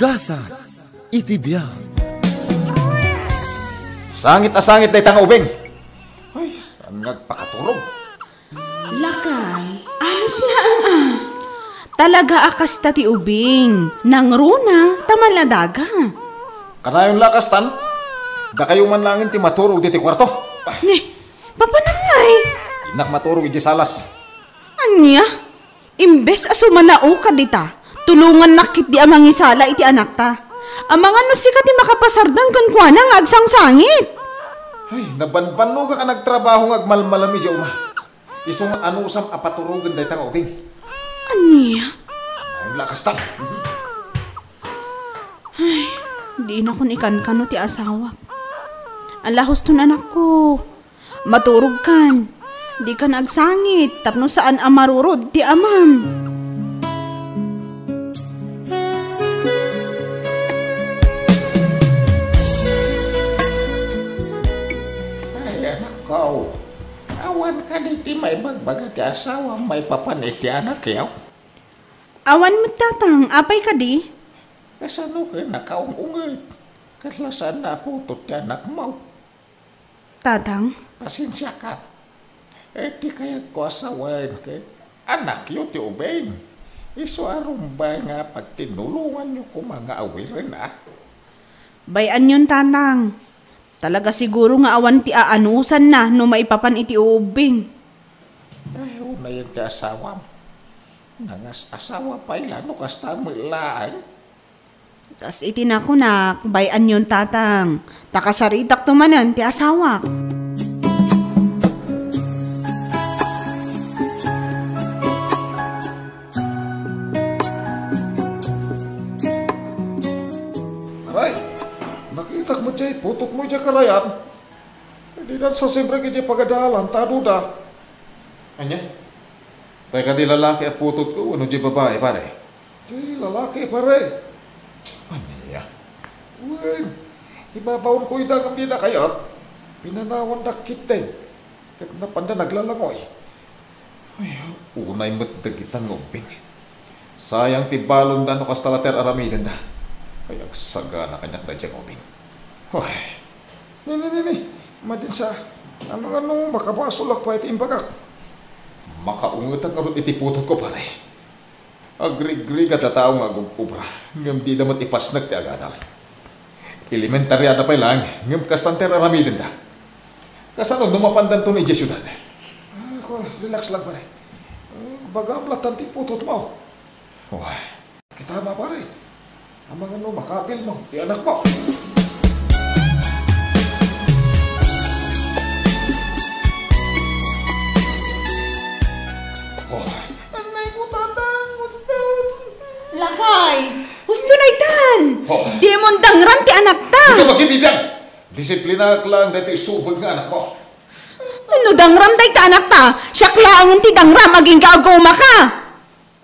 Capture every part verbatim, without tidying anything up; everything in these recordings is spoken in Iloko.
Gasat iti biag. Sangit a sangit dayta nga ubing. Ay, saan nga agpakaturog? Lakay, anus laeng a. Talaga a kasta ti ubing, nangruna ta maladaga. Kanayon la kastan, dakayo man laeng ti maturog ditoy kuarto. Ne, papanam ngay? Innak maturog idiay salas. Ania? Imbes a sumanaoka dita, tulongannak ketdi a mangisala iti anakta. Amangan no sika ti makapasardeng kenkuana nga agsangsangit. Ay, nabanbannogak a nagtrabaho nga agmalmalam idiay uma. Isu nga anusam a paturogen dayta nga ubing. Ania? Ay, lakas ta. Ay, dinakon ikankano ti asawak. Ala, huston, anakko. Maturogkan. Dikan agsangit tapno saan a marurod ti amam. Ay, anakko. Awan kadi ti maibagbaga ti asawam maipapan iti anakyo? Awan met, tatang. Apay kadi? Kasano ken nakaung-unget? Kasla saan a putot ti anakmo? Tatang? Pasensiaka. Eh, ti kayatko a sawen ket anakyo ti ubing. Isu a rumbeng nga pagtinnulonganyo koma nga awiren, a? Bay-anyon, tatang. Talaga siguro nga awan ti aanusanna no maipapan iti ubbing. Ay, unayen ti asawam. Nangas-asawa pay la no kasta met laeng. Kas iti nakunak, bay-anyon, tatang, ta kasaritakto manen ti asawak. Aray, nakitak met jay putotmo idiay karayan. Didan sasibrak idiay pagadalan ta aduda. Ania? Tay kadi lalaki a putotko wenno jay babai, pare? Jay lalaki, pare. Ania? Wen, ibabaonko ida ngem dida kayat. Pinanawandak ketdi. Ket napanda naglalangoy. Ay, unay met dagita nga ubbing. Sayang ti balonda no kasta la ti ar-aramidenda. Ay, agsagana kaniak daydiay nga ubbing. Ay. Ni, ni, ni, ni. Madin sa, ano, ano, makabasolak pay ti imbagak. Makaungetak ngarud iti putotko, pare. Agrigrigat a tao nga agub-obra, ngem dida met ipasnek ti agadal. Elementariada pay laeng, ngem kastan ti ar-aramidenda. Kasano no mapandanton idiay siudad? Ah, ko, relax lang, pare. Eh, bagam lattan ti putotmo. Wah. Kita, pare. Amangan no makabilmo ti anakmo. Oh. Anay ko, tatang, huston. Lakay, husto daytan. Oh. Dimon dangram ti anakta. Dika makibibiag. Disiplinak lang daytoy subed nga anakmo. No dangram dayta anakta, siak laengen ti dangram agingga a gumaka.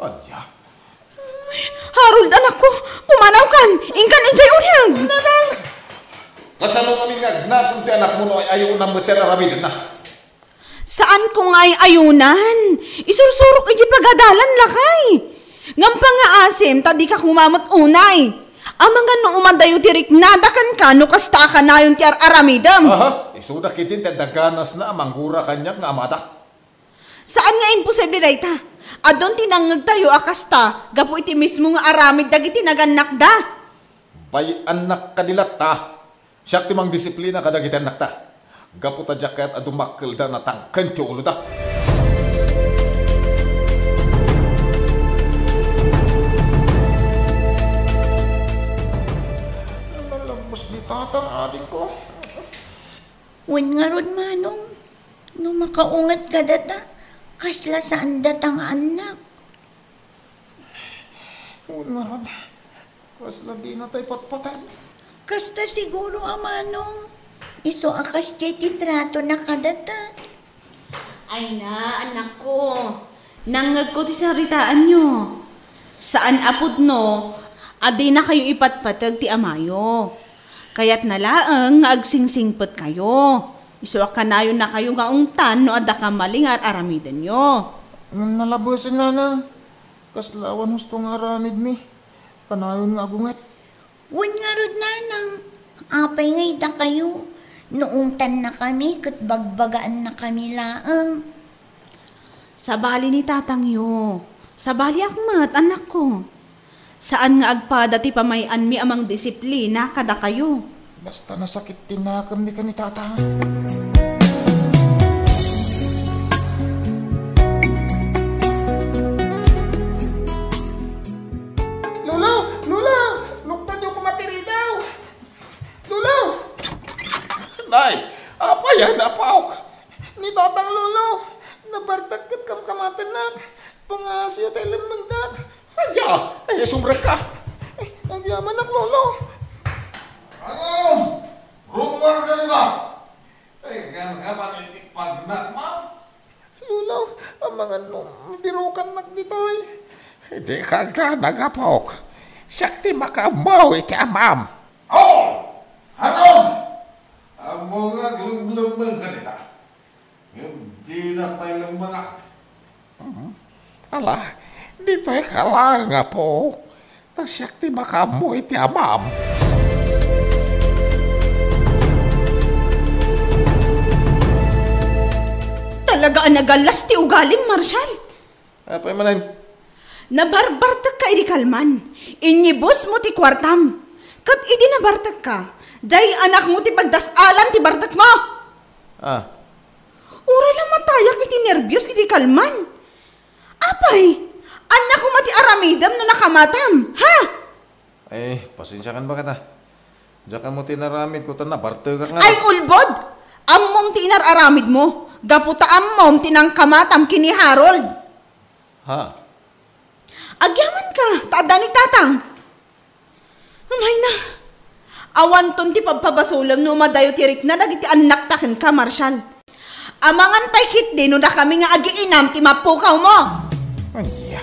Ania? Harold, anakko, pumanawkan! Inkan idiay uneg! Nanang! Kasano ngamin nga agnakem ti anakmo no ay-ayonam met ti ar-aramidenna? Saanko nga ay-ayonan. Isursurok idiay pagadalan, lakay. Ngem pangngaasim ta dika koma met unay. Amangan no umadayo ti riknada kenka no kasta a kanayon ti ar-aramidem. Aha, isuda ketdin ti adda ganasna a manggura kaniak nga amada. Saan nga imposible dayta. Adun ti nangngegtayo a kasta gapu iti mismo nga aramid dagiti nagannakda. Bay-annak kadi latta. Siak ti mangdisiplina kadagiti annakta. Gapu ta diak kayat a dumakkelda a natangken ti uloda. Nalambos ni Tatang, adingko. Wen ngarud, Manong, no makaunget kadata, kasla saan data nga annak? Wen ngarud, kasla dinata ipatpateg. Kasta siguro a, Manong. Isu a kasdiay ti tratona kadata. Ay na, annakko. Nangngegko ti saritaanyo. Saan a pudno a dinakayo ipatpateg ti amayo. Kayatna laeng nga agsingsingpetkayo. Isu a kanayonnakayo nga ungtan no adda kamali nga ar-aramidenyo. Ngem nalabesen, Nanang. Kasla awan husto nga aramidmi. Kanayon nga agunget. Wen ngarud, nanang, apay nga idakayo? No ungtannakami ket bagbagaannakami laeng. Sabali ni tatangyo. Sabaliak met, anakko. Saan nga agpada ti pamay-anmi a mangdisiplina kadakayo. Basta nasakit ti nakemmi ken ni tatang. Lolo! Lola! Luktanyo koma ti ridaw! Lolo! Nay, apay a napaok? Ni tatang, Lolo. Nabartek ket kamkamatennak. Pangaasiyo ti lemmengdak. Ania? Ay, sumrekka. Ay, agyamanak, Lolo. Ano? Rumor ka nila? Ay, kan ka man iti pagnak, ma'am? Lolo, amangan no, birukannak ditoy. Dika agdanag, apok. Siak ti makaammo iti amam. Oh! Harom! Ammo nga aglemlemmeng ka dita. Ngem dinak mailemmengak. Mhm. Ala, ditoy ka laeng, apo. Ta siak ti makaammo iti amam. Talaga a nagallas ti ugalim, Marshal. Apay manen? Nabarbartekka idi kalman. Inyibusmo ti kuartam. Ket idi nabartekka, daydi anakmo ti pagdas-alan ti bartekmo. Ah. Uray la matayak iti nerbios idi kalman. Apay, ania koma ti aramidem no nakamatam, ha? Ay, pasensiakan baket a. Diak ammo ti inaramidko ta nabartekak nga. Ay, ulbod! Ammom ti inar-aramidmo, gapu ta ammom ti nangkamatam ken ni Harold. Ha? Agyamanka, ta adda ni tatang. Umayna. Awanton ti pagpabasolem no umadayo ti rikna dagiti annakta kenka, Marshal. Amangan pay ketdi no dakami nga agiinam ti mapukawmo. Ania?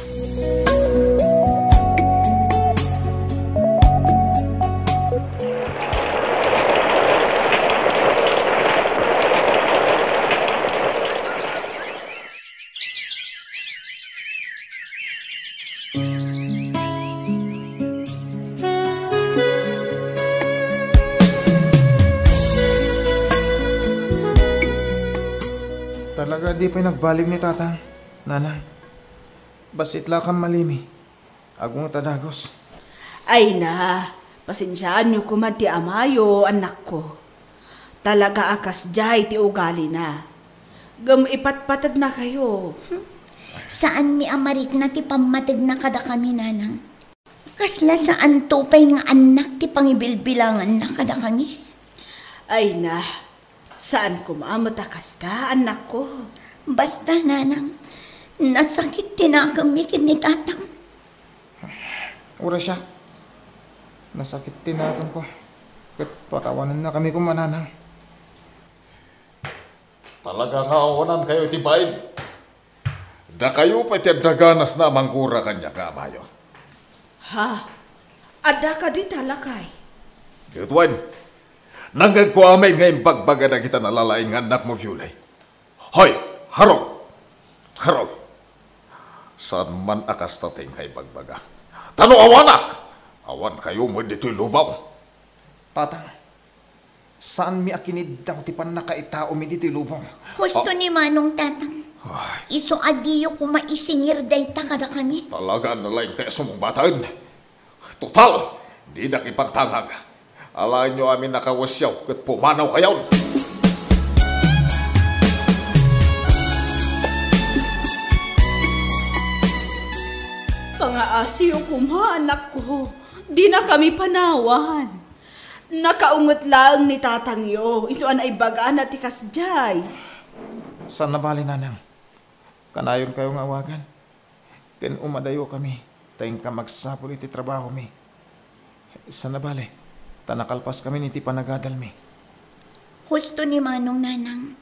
Talaga, di pay nagbalik ni Tatang, Nanang. Bassit la kan malimi. Agunget a dagus. Ay na, pasensiaanyo koma ti amayo, annakko. Talaga a kasdiay ti ugalina. Ngem ipatpategnakayo. Saanmi a marikna ti pammategna kadakami, Nanang. Kasla saanto pay nga annak ti pangibilbilanganna kadakami? Ay na, saan koma met a kasta, annakko. Basta, Nanang, nasakit ti nakemmi ken ni Tatang. Uray siak, nasakit ti nakemko. Ket pakawanennakami koma, Nanang. Talaga nga awanankayo iti bain. Dakayo pay ti adda ganasna a manggura kaniak nga amayo. Ha? Adda kadi ta lakay? Ket wen, nangngegko amin nga imbagbaga dagita nalalaing nga annakmo, Fiolay. Hoy, Harold! Harold! Saan man a kasta ti inka ibagbaga. Ta no awanak, awankayo met ditoy lubong. Tatang, saanmi a kiniddaw ti pannakaitaomi ditoy lubong. Husto ni Manong, Tatang. Ay. Isu a diyo koma isingir dayta kadakami. Talaga a nalaingka a sumungbaten. Total, didak ipagtangag. Alaenyo amin a kawesiyo ket pumanawkayon. Pangaasiyo koma, anakko. Dinakami panawan. Nakaunget laeng ni tatangyo, isu a naibagana ti kasdiay. Saan a bale, Nanang. Kanayonkayo nga awagan. Ken umadayokami, ta inka magsapul iti trabahomi. Saan a bale, ta nakalpaskamin iti panagadalmi. Husto ni Manong, Nanang.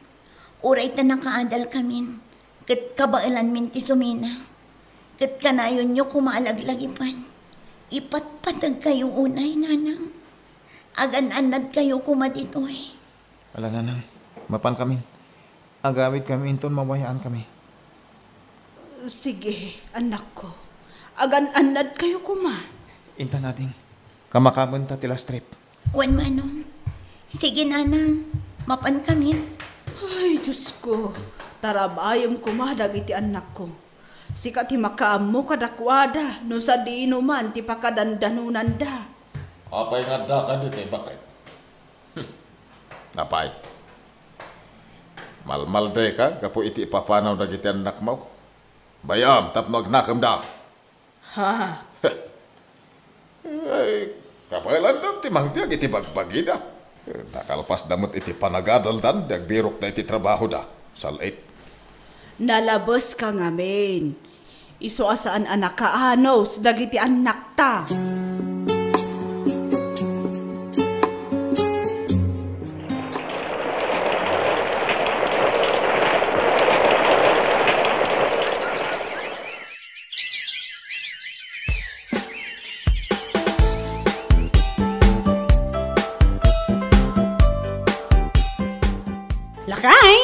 Uray ta nakaadalkamin, ket kabaelanmin ti sumina. Ket kanayonyo koma a laglagipan. Ipatpategkayo unay, Nanang. Agan-annadkayo koma ditoy. Ala, Nanang, mapankamin. Agawidkami inton mabayaankami. Sige, anakko. Agan-annadkayo koma. Intan, ading. Kamakaamenta ti last trip. Wen, Manong. Sige, Nanang. Mapankamin. Ay, Diosko. Tarabayem koma dagiti annakko. Sika ti makaammo kadakuada no sadino man ti pakadandanonanda. Apay nga adda kadi ti baket? Hmm. Apay. Malmaldeka gapu iti ipapanaw dagiti annakmo. Bay-am tapno agnakemda. Ha? Ay, kabaelandan ti mangbiag iti bagbagida. Nakalpasda met iti panagadaldan, ti agbirokda iti trabahoda. Sal-it. Nalabeska ngamin. Isu a saan a nakaanus dagiti annakta. Lakay,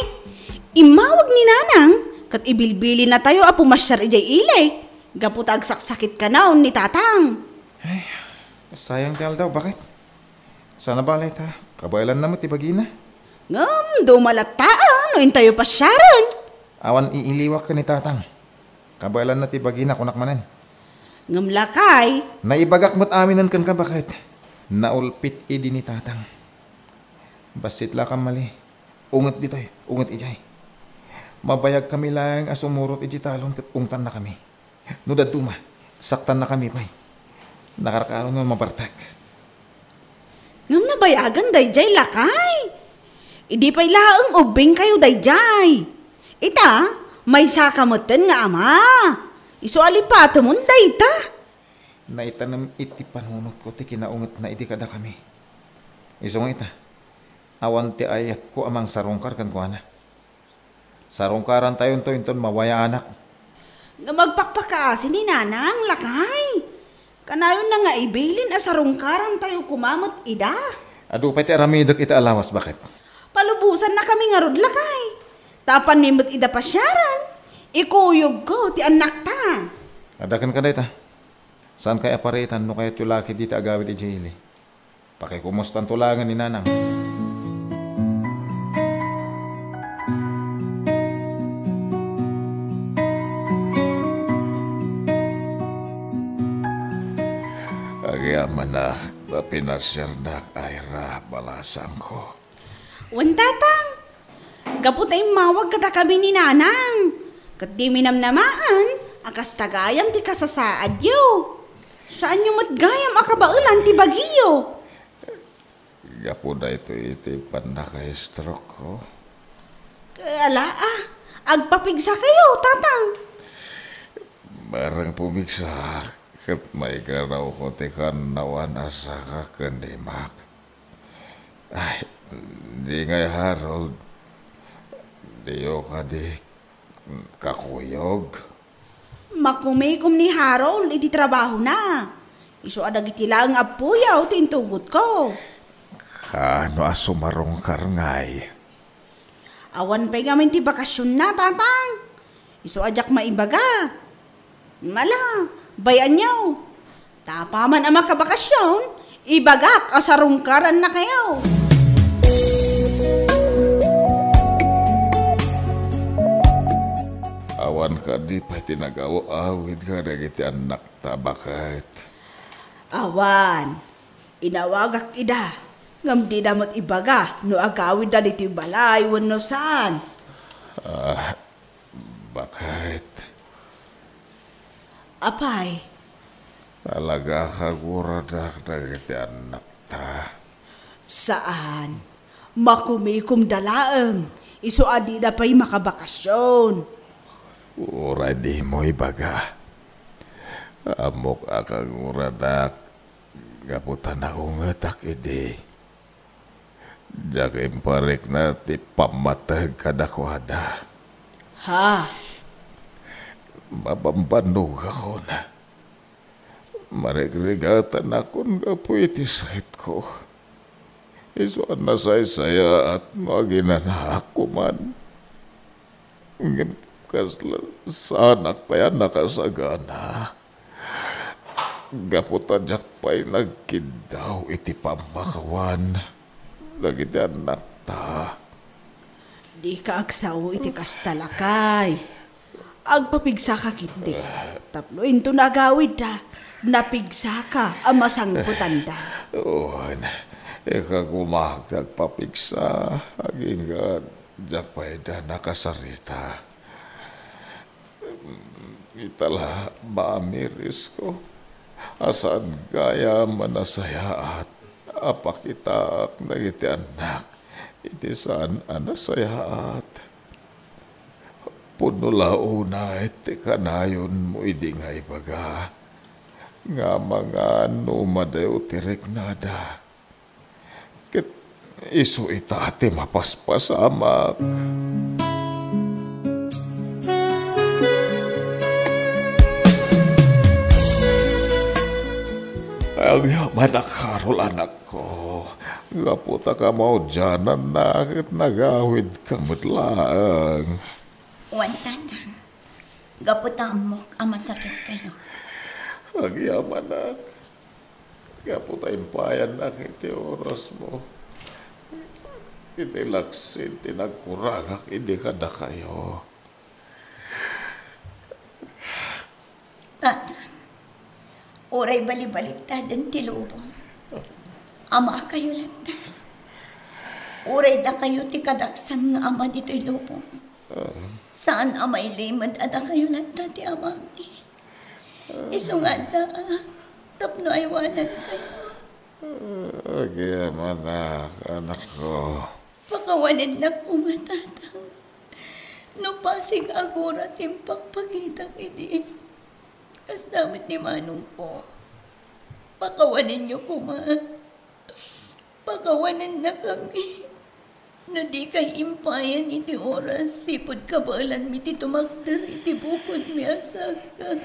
immawag ni Nanang ket ibilbilinatayo a pumasiar idiay ili gapu ta agsaksakitkanaon ni Tatang. Ay, sayang ti aldaw, baket? Sana balay ta, kabaelanna met ti bagina. Ngem, dumalatta, ah, no intayo pasiaren. Awan iiliwak ken ni Tatang. Kabaelanna ti bagina, kunak manen. Ngem lakay. Naibagak met aminen kenka, baket? Naulpit idi ni Tatang. Bassit la kan mali. Unget ditoy, unget idiay. Mabayagkami laeng a sumurot idiay talon ket ungtannakami. No dadduma, saktannakami pay. Nakarkaro no mabartek. Ngem nabayagan daydiay, lakay. Idi pay laeng ubbingkayo daydiay. Ita, maysaka metten nga ama. Isu a lipatemon dayta. Naitanem iti panunotko ti kinaungetna idi kadakami. Isu nga ita, awan ti ayatko a mangsarungkar kenkuana. Sarungkarantayonto inton mawayaanak. Ngem agpakpakaasi ni Nanang, lakay. Kanayonna nga ibilin a sarungkarantayo koma met ida. Adu pay ti aramidek ita a lawas, baket? Palubosannakami ngarud, lakay. Ta apanmi met ida pasiaren, ikuyogko ti annakta. Adda kenka dayta. Saankay a paritan no kayatyo la ketdi ti agawid idiay ili. Pakikumustanto laengen ni Nanang. Agyamanak ta pinasiarnak, Ira, balasangko. Wen, Tatang, gapu ta immawag kadakami ni Nanang, ket dimi namnamaen a kasta gayam ti kasasaadyo. Saanyo met gayam a kabaelan ti bagiyo. Gapu daytoy iti pannaka-stroke-ko. Ala, ah, agpapigsakayo, Tatang. Bareng pumigsa, ket maigarawko ti kannawan a saka ken ni Mac. Ay, di ngay, Harold. Diyo kadi kakuyog? Makumikom ni Harold iti trabahona. Isu a dagiti laeng a puyaw ti intugotko. Kaano a sumarungkar ngay? Awan pay ngamin ti bakasionna, Tatang. Isu a diak maibaga. Ala, bay-anyo. Ta apaman a makabakasion, ibagak a sarungkarannakayo. Awan kadi pay ti nagaw-awid kadagiti annakta, baket? Awan. Inawagak ida, ngem dida met ibaga no agawidda ditoy balay wenno saan. Ah, baket. Apay? Talaga a kaguradak dagiti annakta. Saan. Makumikomda laeng. Isu a dida pay makabakasion. Uray dimo ibaga. Ammok a kaguradak gapu ta naungetak idi. Diak imparikna ti pammateg kadakuada. Ha? Mabambannogakon. Marigrigatanakon gapu iti sakitko. Isu a nasaysayaat no aginanaak koman. Ngem kasla saanak pay a nakasagana. Gapu ta diak pay nagkiddaw iti pammakawan dagiti annakta. Dika agsao iti kasta, lakay. Agpapigsaka ketdi. Tapno inton agawidda, napigsaka a masangpetanda. Wen, ikagumaak ti agpapigsa, agingga diak pay da nakasarita. Ita la, maamirisko a saan gayam a nasayaat a pakitaak dagiti annak iti saan a nasayaat. Pudno la unay ti kanayonmo idi nga ibaga nga amangan no umadayo ti riknada. Ket isu ita ti mapaspasamak. Agyamanak, Carol, anakko. Gapu ta kamaudiananna ket nagawidka met laeng. Wen, Tatang. Gapu ta ammok a masakit kayo. Agyamanak. Gapu ta impayannak iti orasmo. Iti laksid ti nagkurangak idi kadakayo. Tatang, uray balibaliktaden ti lubong, amakayo latta. Uray dakayo ti kadaksan nga ama ditoy lubong. Saan a mailimed a dakayo latta ti amami. Isu nga addaak tapno aywanankayo. Agyamanak, anakko. Pakawanennak koma, Tatang. No pasig a gura ti impakpakitak idi, kasda met ni manongko. Pakawanenyo koma. Pakawanennakami. No dikay impayan iti oras, sipud kabaelanmi ti tumakder iti bukodmi a saka.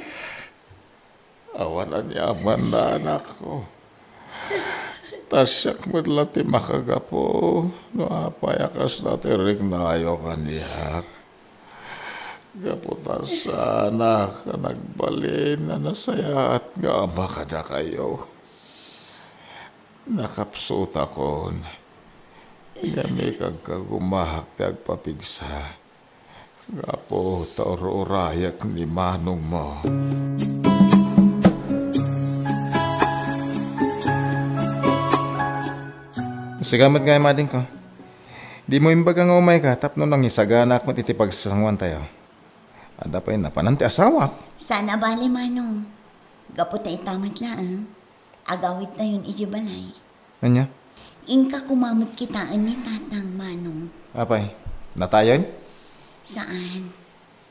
Awan aniamanna, anakko. Ta siak met la ti makagapu no apay a kasla ti riknayo kaniak. Gapu ta saanak a nagbalin a nasayaat nga ama kadakayo. Nakapsutakon, ngem ikagkagumaak ti agpapigsa. Gapu ta ur-urayek ni manongmo. Sika met ngay, madingko. Dimo imbaga nga umayka tapno nangisaganaak met iti pagsasangoantayo. Adda pay napanan ti asawak. Saan a bale, manong. Gapu ta ita met laeng, agawidtayon idiay balay. Ania? Inka koma met kitaen ni Tatang, manong. Apay, natayen? Saan.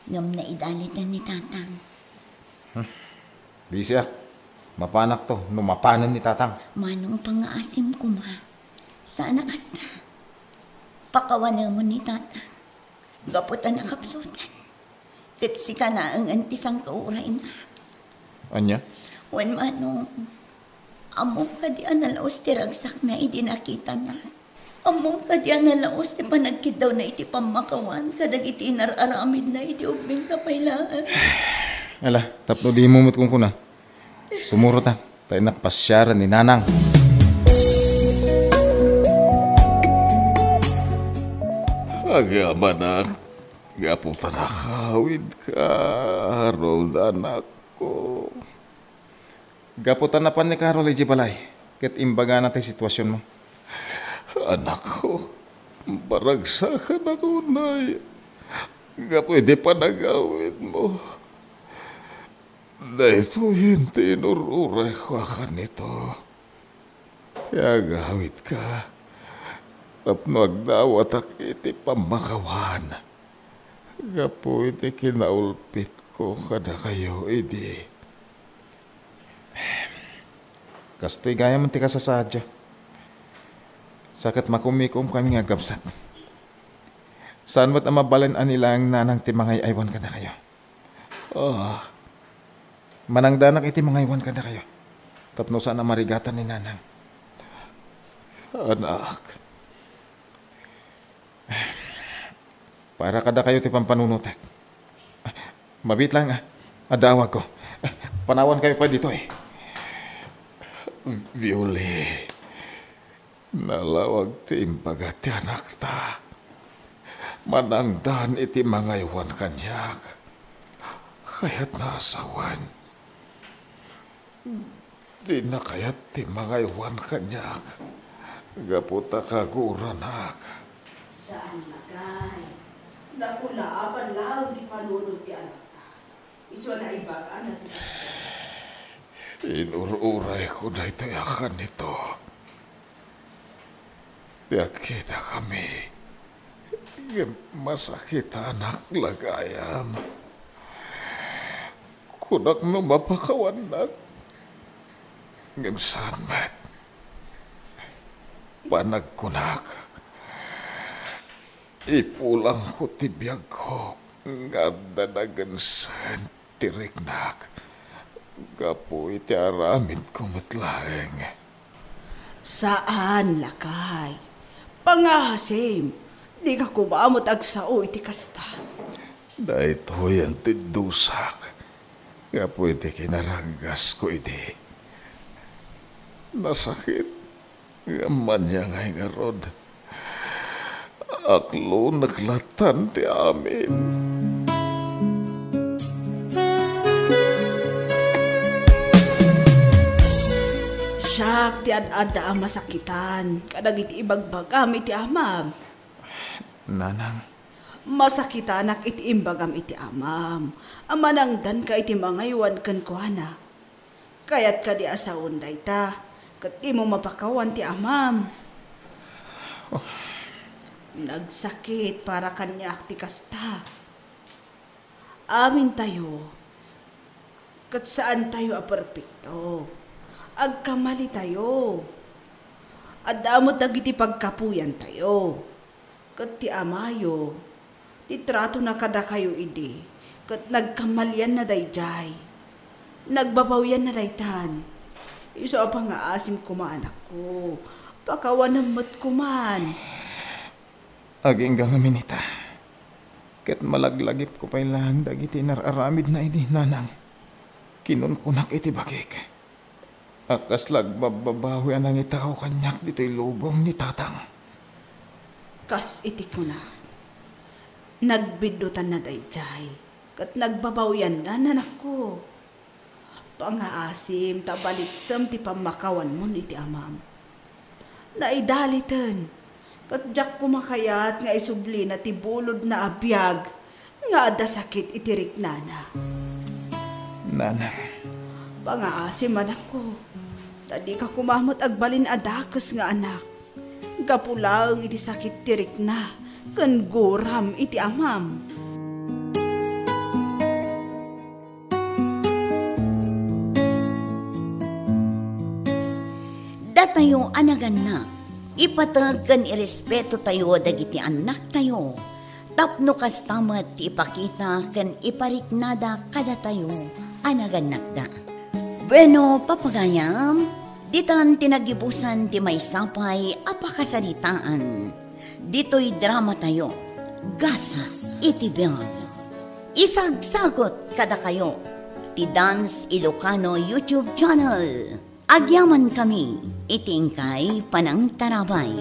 Ngem naidaliten ni Tatang. Hmm. Bisiak. Mapanakto no mapanen ni Tatang. Manong, pangngaasim koma. Saan a kasta. Pakawanemon ni Tatang. Gapu ta nakapsutan. Ket sika laengen ti sangkaurayna. Ania? Wen, manong, ammom kadi a nalaus ti ragsakna idi nakitana? Ammom kadi a nalaus ti panagkiddawna iti pammakawan kadagiti inar-aramidna idi ubbingka pay laeng? Ala, tapno dimo met kunkuna. Sumurota, ta innak pasiaren ni Nanang. Agyamanak, gapu ta nakawidka, Harold, anakko. Gapu ta napan ni Carol idiay balay, ket imbagana ti situasionmo. Anakko, maragsakanak unay gapu iti panagawidmo. Daytoyen ti inur-urayko a kanito. Ti agawidka tapno agdawatak iti pammakawan gapu iti kinaulpitko kadakayo idi. Kastoy gayam ti kasasaadyo. Sa ket makumikomkami nga agkabsat. Saan met a mabalin a ni laeng Nanang ti mangay-aywan kadakayo. Ah. Manangdanak iti mangaywan kadakayo tapno saan a marigatan ni Nanang. Anak. Para kadakayo ti pampanunotek. Mabiit laeng, ah. Adda awagko. Panawankayo pay ditoy. Violi, nalawag ti imbaga ti anakta. Manangdan iti mangaywan kaniak. Kayatna a sawen. Dina kayat ti mangaywan kaniak gapu ta kaguronak. Saan, lakay. Nakulaapan laeng ti panunot ti anakta. Isu a naibagana ti kasta. Inur-urayko daytoy a kannito. Ti agkitakami, ngem masakitanak la gayam. Kunak no mapakawannak, ngem saan met. Panagkunak, ipulangko ti biagko nga adda nagensen ti riknak gapu iti aramidko met laeng. Saan, lakay. Pangaasim, dika koma met agsao iti kasta. Daytoyen ti dusak gapu iti kinaranggasko idi. Nasakit. Ngem ania ngay ngarud? Aklonek latan ti amin. Siak ti ad-adda a masakitan kadagiti ibagbagam iti amam. Nanang. Masakitanak iti imbagam iti amam a manangdanka iti mangaywan kenkuana. Kayat kadi a sawen dayta, ket dimo mapakawan ti amam. Oh. Nagsakit para kaniak ti kasta. Amintayo, ket saantayo a perpekto. Agkamalitayo. Adda met dagiti pagkapuyantayo. Ket ti amayo, ti tratona kadakayo idi, ket nagkamalianna daydiay. Nagbabawianna daytan. Isu a pangaasim koma, anakko. Pakawanem met koman. Agingga ngamin ita. Ket malaglagipko pay laeng dagiti inar-aramidna idi, nanang. Kinunkunak iti bagik a kasla agbabbabawi a nangitao kaniak ditoy lubong ni Tatang. Kas iti kuna, nagbiddutanna daydiay, ket nagbabawianna, anakko. Pangaasim ta balidsem ti pammakawanmon iti amam. Naidaliten, ket diak koma kayat nga isublina ti bulodna a biag nga adda sakit iti riknana. Nanang. Pangaasim, anakko, ta dika koma met agbalin a dakes nga anak. Gapu laeng iti sakit ti rikna ken guram iti amam. Datayo a nagannak, ipateg ken irespetotayo dagiti annaktayo, tapno kasta met ti ipakita ken ipariknada kadatayo a nagannakda. Bueno, papagayam, ditan ti nagibusan ti maysa pay a pakasaritaan. Ditoy dramatayo, Gasat iti Biag. Isagsagot kadakayo ti Dance Ilocano YouTube channel. Agyamankami iti inkay panangtarabay.